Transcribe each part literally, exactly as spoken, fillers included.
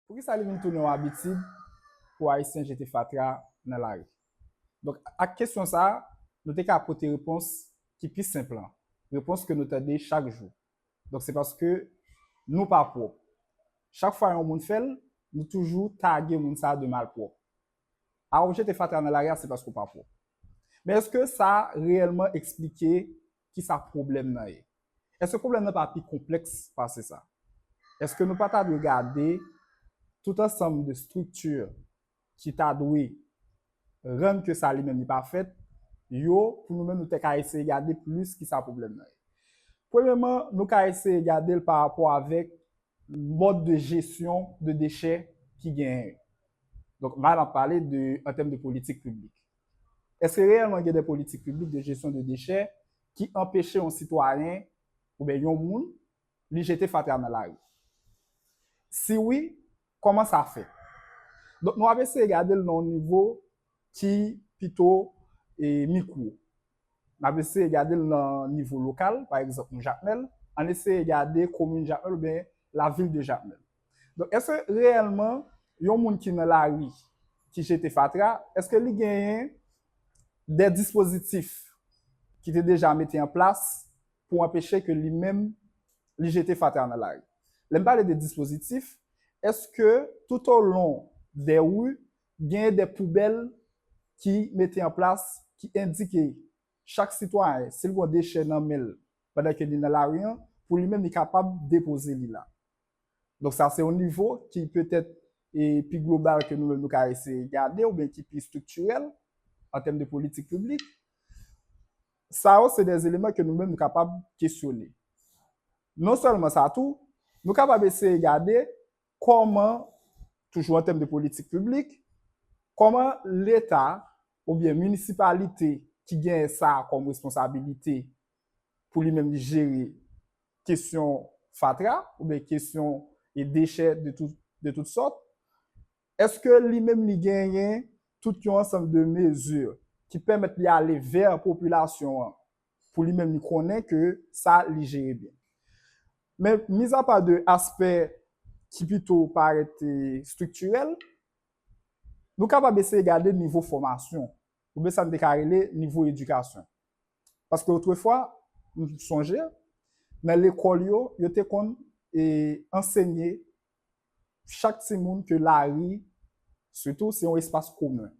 Poukisa li vin tounen yon abitid pou Ayisyen jete fatra nan lari? Donk, ak kesyon sa a, nou te ka pote repons ki pi senp lan, repons ke nou tande chak jou. Donk, se paske nou pa pwòp. Chak fwa yon moun fè l, nou toujou tage moun sa a de malpwòp. A, w jete fatra nan lari a, se paske w pa pwòp. Men èske sa reyèlman eksplike kisa pwoblèm nan ye? Èske pwoblèm nan pa pi konplèks pase sa? Èske nou pa ta dwe gade tout ansanm de estrikti ki ta dwe rann ke sa li menm li pa fèt, yo, pou nou menm nou te ka eseye gade plis kisa pwoblèm nan ye? Premyèman, nou ka eseye gade l pa rapò avèk mòd de jesyon de dechè ki genyen yo. Donk, la n ap pale de, an tèm de politik piblik. Èske reyèlman gen de politik piblik de jesyon de dechè ki anpeche yon sitwayen oubyen yon moun li jete fatra nan lari? Si wi, kòman sa fèt? Donk, nou ap eseye gade l nan yon nivo ki pito e, mikwo. N ap eseye gade l nan nivo lokal, pa egzanp, nou Jakmèl, ann eseye gade komin Jakmèl oubyen lavil de Jakmèl. Donk, èske reyèlman yon moun ki nan lari, ki jete fatra, èske li genyen de dispozitif ki te deja mete an plas pou anpeche ke li menm li jete fatra nan lari? Lè m pale de dispozitif, èske toutolon de ri genyen de poubèl ki mete an plas, ki endike chak sitwayen, si l gen dechè nan men l pandan ke li nan lari an, pou li menm li kapab depoze li la? Donk, sa se yon nivo ki petèt e pi global ke nou menm nou ka eseye gade oubyen ki pi estriktirèl an tèm de politik piblik. Sa yo se de eleman ke nou menm nou kapab kesyone. Non sèlman sa tou, nou kapab eseye gade kòman, toujou an tèm de politik piblik, kòman Leta oubyen minisipalite ki genyen sa kòm responsabilite pou li menm li jere kesyon fatra oubyen kesyon e dechè de tout, de tout sòt, èske li menm li genyen tout yon ansanm de mezi ki pèmèt li ale vè popilasyon an pou li menm li konnen ke sa li jere byen? Men, mizapa de aspè ki pito parèt e, estriktirèl, nou kapab eseye gade nivo fòmasyon, oubyen sa n te ka rele nivo edikasyon. Paske otrefwa, m sonje, nan lekòl yo, yo te konn e, ansenye chak timoun ke lari, sitou, se yon espas komen.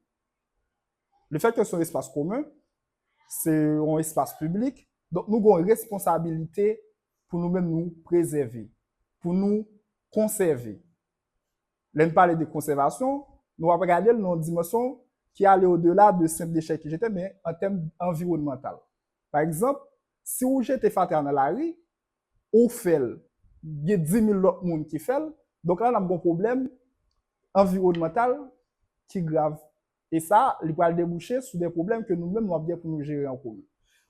Lefètke se yon espas komen, se yon espas piblik, donk nou gen yon responsabilite pou nou menm nou prezève, pou nou konsève. Lè n pale de konsèvasyon, nou ap gade l nan yon dimansyon ki ale odela de senp dechè ki jete, men an tèm anviwònmantal. Pa egzanp, si w jete fatra nan lari, ou fè l, gen dis mil lòt moun ki fè l, donk la n ap gen yon pwoblèm anviwònmantal ki grav. E sa, li pral debouche sou de pwoblèm ke nou menm nou ap gen pou nou jere an komen.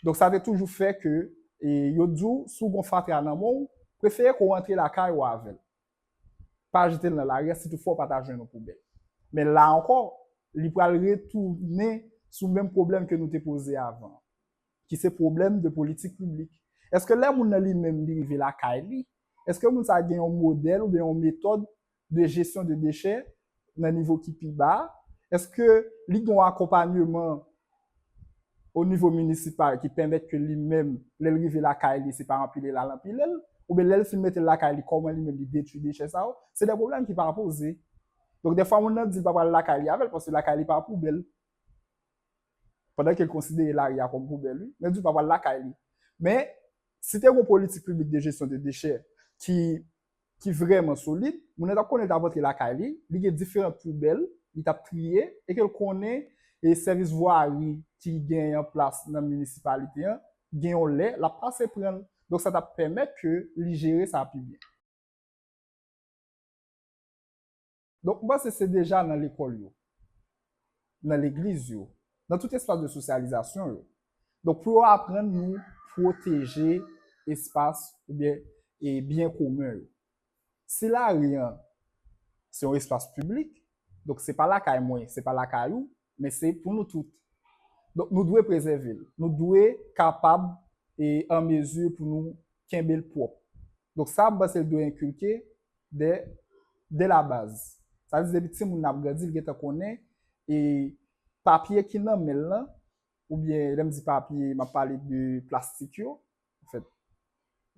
Donk sa te toujou fè ke e, yo di w, si w gen fatra nan men w, prefere ke w rantre lakay ou avè l. Pa jete l nan lari a si toutfwa w pa ta jwenn yon poubèl. Men la ankò, li pral retounen sou menm pwoblèm ke nou te poze avan, ki se pwoblèm de politik piblik. Èske lè moun nan li menm li rive lakay li, èske moun sa a gen yon modèl oubyen yon metòd de jesyon de dechè nan nivo ki pi ba? Èske li gen yon akonpanyeman o nivo minisipal ki pèmèt ke li menm, lè l rive lakay li, se pa anpile l al anpile l, oubyen lè l fin mete l lakay li, kòman li menm li detwi dechè sa yo, se de pwoblèm ki pa poze. Donk, dèfwa, moun nan di l pa pral lakay li avè l, paske lakay li pa poubèl. Pandan ke l konsidere lari a kòm poubèl, wi, men di l pa pral lakay li. Men, si te gen yon politik piblik de jesyon de dechè ki ki vrèman solid, moun nan t ap konnen l t ap antre lakay li, li gen diferan poubèl, li t ap triye, e ke l konnen e sèvis vwari ki genyen an plas nan minisipalite an, gen yon lè, l ap pase pran l. Donk, sa t ap pèmèt ke li jere sa pi byen. Donk, m panse se deja nan lekòl yo, nan legliz yo, nan tout espas de sosyalizasyon yo. Donk, pou yo aprann nou pwoteje espas oubyen e byen komen yo. Si lari an se yon espas piblik, donk se pa lakay mwen, se pa lakay ou, men se pou nou tout. Donk, nou dwe prezève l. Nou dwe kapab e an mezi pou nou kenbe l pwòp. Donk, sa, m panse l dwe enkilke dè dè la baz. Sa vle di depi timoun nan ap grandi, li gentan konnen e papye ki nan men l lan, oubyen lè m di papye, m ap pale de plastik yo, anfèt,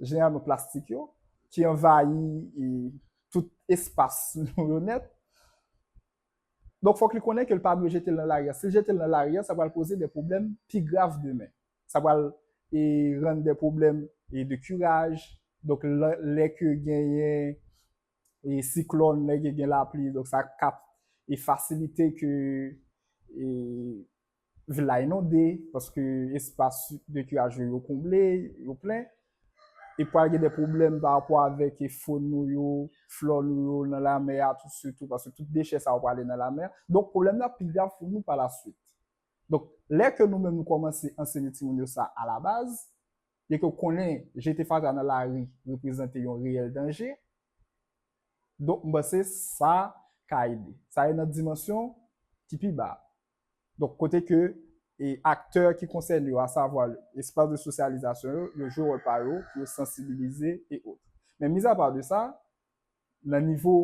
jeneralman plastik yo, ki anvayi e, tout espas nou yo nèt. Donk, fòk li konnen ke l pa dwe jete l nan lari a. Si l jete l nan lari a, sa pral poze de pwoblèm pi grav demen. Sa pral e, rann de pwoblèm e, de kiraj. Donk, lè, lè ke genyen e, siklòn, lè ke gen lapli, donk sa ka e, fasilite ke e, vil la inonde, paske espas de kiraj yo, yo konble, yo plen. E pral gen de pwoblèm pa rapò avèk e, fon nou yo, flò nou yo nan lamè a, tou, sitou, paske tout dechè sa yo prale nan lamè a. Donk, pwoblèm nan pi grav pou nou pa la swit. Donk, lè ke nou menm nou kòmanse ansenye timoun yo sa a la baz, e ke w konnen jete fatra nan lari reprezante yon reyèl danje, donk, m panse sa ka ede. Sa e nan dimansyon ki pi ba. Donk, kote ke e aktè ki konsène yo, asavwa espas de sosyalizasyon yo, yo jwe wòl pa yo pou yo sansibilize e ot. Men mizapa de sa, nan nivo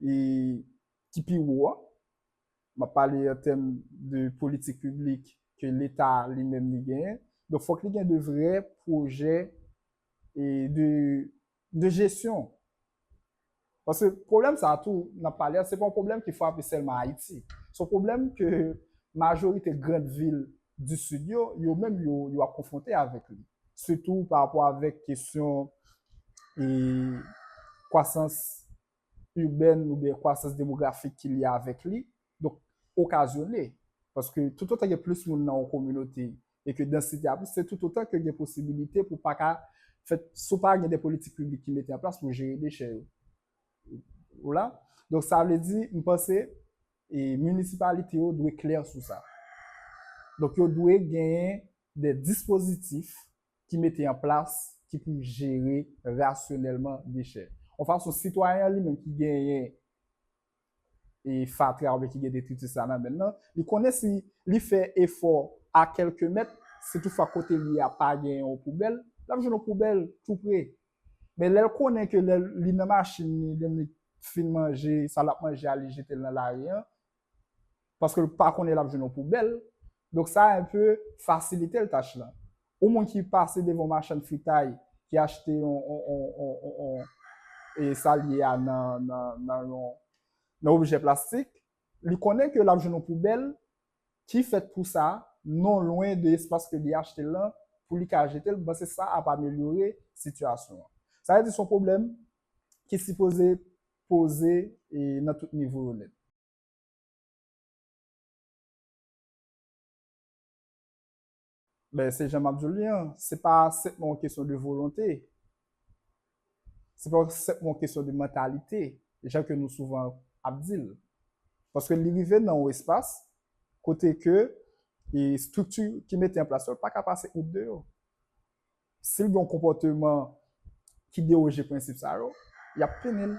e, ki pi wo a, m ap pale an tèm de politik piblik ke Leta li menm li genyen. Donk, fòk li gen de vrè pwojè e de, de jesyon. Paske pwoblèm sa a tou, n ap pale a, se pa yon pwoblèm ki frape sèlman Ayiti. Se yon pwoblèm ke majorite grann vil di Sid yo, yo menm yo, yo ap konfwonte avèk li. Sitou pa rapò avèk kesyon e, kwasans ibèn oubyen kwasans demografik ki lye avèk li. Donk, okazyone. Paske toutotan gen plis moun nan yon kominote e ke dansite a plis, se toutotan ke gen posibilite pou pa ka fèt, si w pa gen de politik piblik ki mete an plas pou jere dechè yo. Ou la? Donk, sa vle di, m panse, e minisipalite yo dwe klè sou sa. Donk, yo dwe genyen de dispozitif ki mete an plas ki pou jere rasyonèlman dechè. Yon fason sitwayen an li menm ki genyen e fatra oubyen ki gen detritris la nan men l lan, li konnen si li fè efò a kèlke mèt, si toutfwa kote li ye a pa gen yon poubèl, l ap jwenn yon poubèl tou pre. Men lè l konnen ke lè li nan machin li, lè li fin manje, sa l ap manje a, li jete l nan lari an, paske l pa konnen l ap jwenn yon poubèl. Donk, sa enpe fasilite l tach lan. Yon moun ki pase devan yon machann fritay, ki achte yon, yon, yon, yon, yon, yon, e sa l ye a nan, nan, nan yon, nan objè plastik, li konnen ke l ap jwenn yon poubèl ki fèt pou sa, non lwen de espas ke li achte l lan, pou li ka jete l, m panse sa ap amelyore sitiyasyon an. Sa vle di se yon pwoblèm ki sipoze poze e nan tout nivo yo nèt. Ben, se jan m ap di w li an, se pa senpman yon kesyon de volonte. Se pa senpman yon kesyon de mantalite, jan ke nou souvan ap di l. Paske li rive nan yon espas kote ke e estrikti ki mete an plas yo pa ka pase out de yo. Si l gen yon konpòteman ki dewoje prensip sa yo, y ap pini l.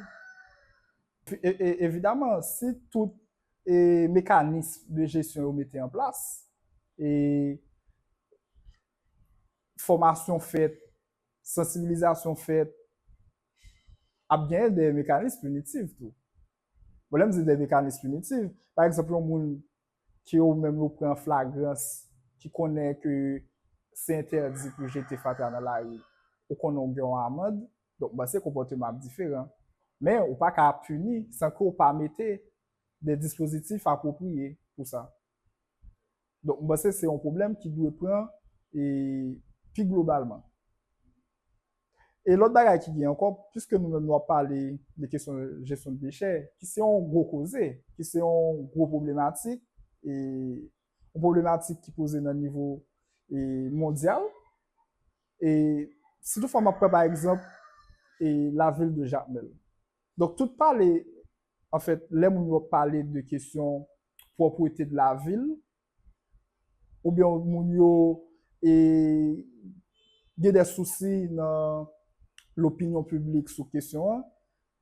Pi, e, e, evidaman, si tout e, mekanis de jesyon yo mete an plas, e, fòmasyon fèt, sansibilizasyon fèt, ap genyen de mekanis pinitif tou. Bon, lè m di de mekanis pinitif, pa egzanp, yon moun ke ou menm ou pran an flagrans, ki konnen ke se entèdi pou jete fatra nan lari, ou konnen ou gen yon amann, donk, m panse konpòteman ap diferan. Men, ou pa ka pini san ke ou pa mete de dispozitif apwopriye pou sa. Donk, m panse se yon pwoblèm ki dwe pran e pi globalman. E lòt bagay ki gen ankò, piske nou menm nou ap pale de kesyon jesyon de dechè, ki se yon gwo koze, ki se yon gwo pwoblematik, e yon pwoblematik ki poze nan nivo e mondyal, e si toutfwa m ap pran pa egzanp e lavil de Jakmèl. Donk, tout pale, anfèt, lè moun yo ap pale de kesyon pwòpwete de lavil, oubyen moun yo e, gen de sousi nan lopinyon piblik sou kesyon an,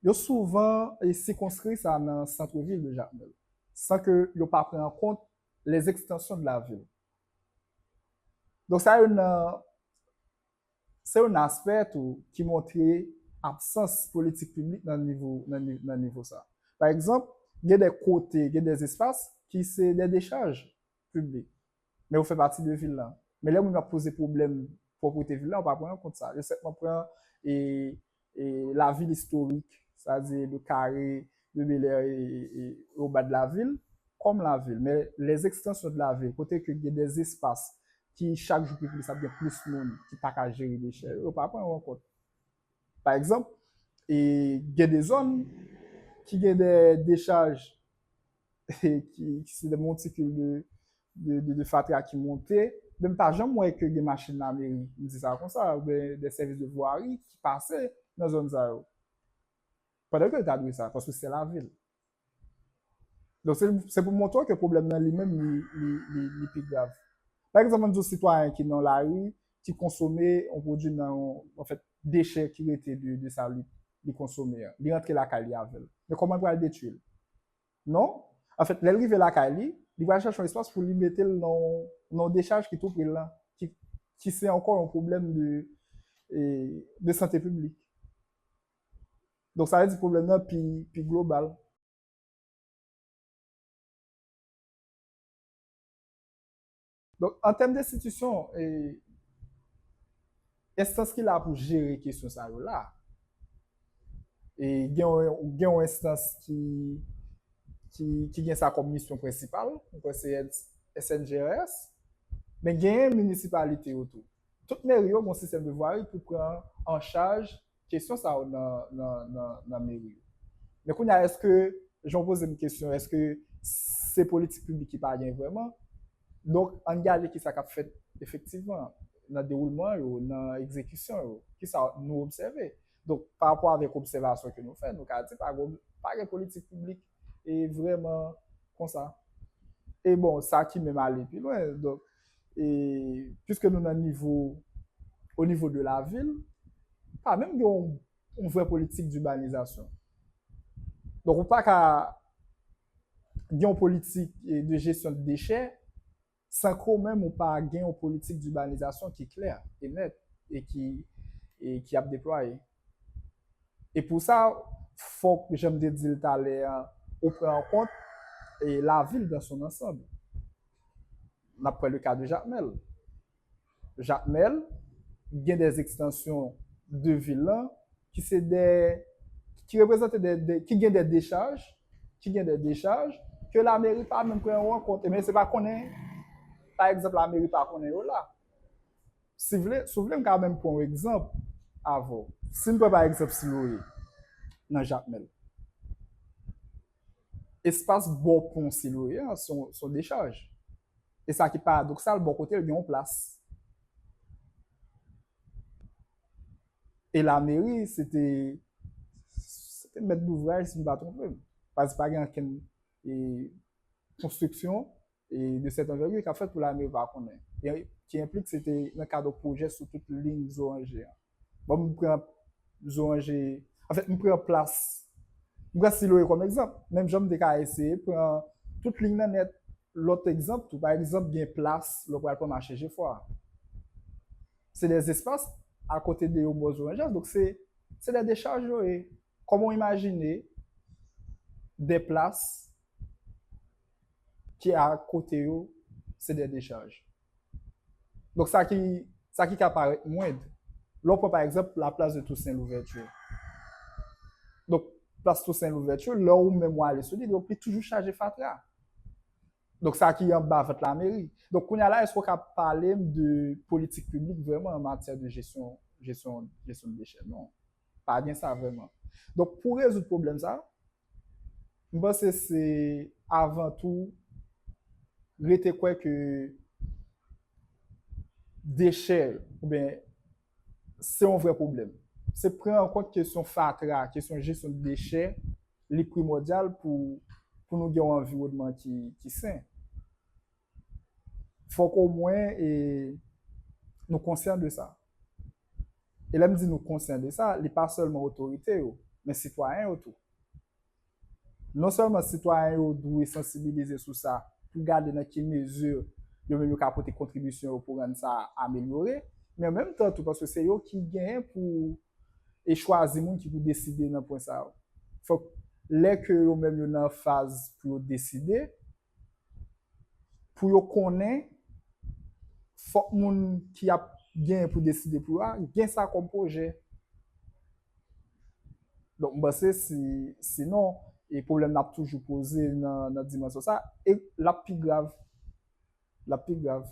yo souvan e, sikonskri sa nan sant vil de Jakmèl, san ke yo pa pran an kont les extensions de la ville. Donk, sa yo nan, se yon aspè tou ki montre absans politik piblik nan nivo, nan ni-, nan nivo sa. Pa egzanp, gen de kote, gen de espas ki se de dechaj piblik. Men yo fè pati de vil la. Men lè moun ap poze pwoblèm pwopriyete vil la, yo pa pran an kont sa. Yo sèlman pran e, e lavil istorik, sètadi le Carré, le Bel Air e, e, e au bas de la ville, kòm lavil. Men les extensions de la ville, kote ke gen de espas ki chak jou pi plis ap gen plis moun ki pa ka jere dechè yo, yo pa pran yo an kont. Pa egzanp, e gen de zòn ki gen de dechaj ki, ki se de montikil de, de, de, de fatra ki monte, men m pa janm wè ke gen machin lameri, m di sa konsa, oubyen de sèvis de vwari ki pase nan zòn sa yo. Pandan ke yo ta dwe sa, paske se lavil. Donk, se, se pou montre w ke pwoblèm nan li menm, li, li, li, li pi grav. Pa egzanp, ann di w sitwayen ki nan lari, ki konsome yon pwodui nan yon, anfèt, dechè ki rete de, de sa li, li konsome an. Li rantre lakay li avè l. Men kòman l pral detwi l? Non. Anfèt, lè l rive lakay li, li pral chèche yon espas pou li mete l nan, nan yon dechaj ki tou pre l lan, ki, ki se ankò yon pwoblèm de, e, de sante piblik. Donk, sa vle di pwoblèm nan pi, pi global. Donk, an tèm de enstitisyon, e, enstans ki la pou jere kesyon sa yo la. E gen yon, gen yon enstans ki, ki, ki gen sa kòm misyon prensipal, mwen kwè se S N G R S, men genyen minisipalite yo tou. Tout meri yo gen yon sistèm de vwari pou pran an chaj kesyon sa yo nan, nan, nan, nan meri yo. Men kounye a, èske, jan w poze m kesyon, èske se politik piblik ki pa gen vrèman? Donk, ann gade kisa k ap fèt efektivman nan dewoulman yo, nan egzekisyon yo. Kisa nou obsève? Donk, pa rapò avèk obsèvasyon ke nou fè, nou ka di pa gen, pa gen politik piblik e vrèman konsa. E bon, sa ki menm ale pi lwen. Donk, e piske nou nan nivo, o nivo de lavil, pa menm gen yon, yon vrè politik dibanizasyon. Donk, ou pa ka gen yon politik, e, de jesyon de dechè san ke w menm ou pa gen yon politik dibanizasyon ki klè e nèt e ki, e ki ap deplwaye. E pou sa, fòk, jan m te di l talè a, ou pran an kont, e, lavil dans son ensemble. N ap pran le ka de Jakmèl. Jakmèl, gen de ekstansyon de vil lan ki se de, ki reprezante de, de, ki gen de dechaj, ki gen de dechaj ke lameri pa menm pran yo an kont. Ebyen, se pa konnen, pa egzanp, lameri pa konnen yo la. Si vle, si w vle, m ka menm pran yon egzanp avè w. Si n pran, pa egzanp, Siloye, nan Jakmèl. Espas bò pon Siloye an, se yon, se yon dechaj. E sa ki paradoksal, bò kote l gen yon plas. E lameri, se te, se te mèt douvraj, si m pa twonpe m. Paske pa gen ankenn, e, konstriksyon, e, de sèt anvègir k ap fèt pou lameri pa konnen. E ki enplik se te nan kad yon pwojè sou tout liy Zoranje an. Bon, m pran Zoranje, anfèt, m pran plas, m pran Siloye kòm egzanp. Menm jan m te ka eseye pran tout liy nan nèt. Lòt egzanp tou, pa egzanp, gen plas lè w pral pran mache Jefwa. Se de espas akote de yo bò Zoranje, donk se, se de dechaj yo ye. Kòman w imajine de plas ki akote yo, se de dechaj. Donk, sa ki, sa ki ka parèt mwend, lè w pran, pa egzanp, la place de Toussaint Louverture. Donk, plas Toussaint Louverture, lè ou menm w ale sou li, donk, li toujou chaje fatra. Donk, sa ki anba vant lameri. Donk, kounye a la, èske w ka pale m de politik piblik vrèman an matyè de jesyon, jesyon, jesyon de dechè? Non. Pa gen sa vrèman. Donk, pou rezoud pwoblèm sa, m panse se avan tou rete kwè ke dechè, oubyen se yon vrè pwoblèm. Se pran an kont kesyon fatra, kesyon jesyon de dechè, li primòdyal pou, pou nou gen yon anviwònman ki, ki sen. Fòk omwen, e, nou konsyan de sa. E lè m di nou konsyan de sa, li pa sèlman otorite yo, men sitwayen yo tou. Non sèlman sitwayen yo dwe sansibilize sou sa, pou gade nan ki mezi yo menm yo ka pote kontribisyon yo pou rann sa amelyore, men an menm tan tou, paske se yo ki genyen pou, e chwazi moun ki pou deside nan pwen sa yo. Fòk lè ke yo menm yo nan faz pou yo deside, pou yo konnen, fòk moun ki ap genyen pou deside pou yo a gen sa kòm pwojè. Donk, m panse si, sinon, e pwoblèm n ap toujou poze nan, nan dimansyon sa, e l ap pi grav. L ap pi grav.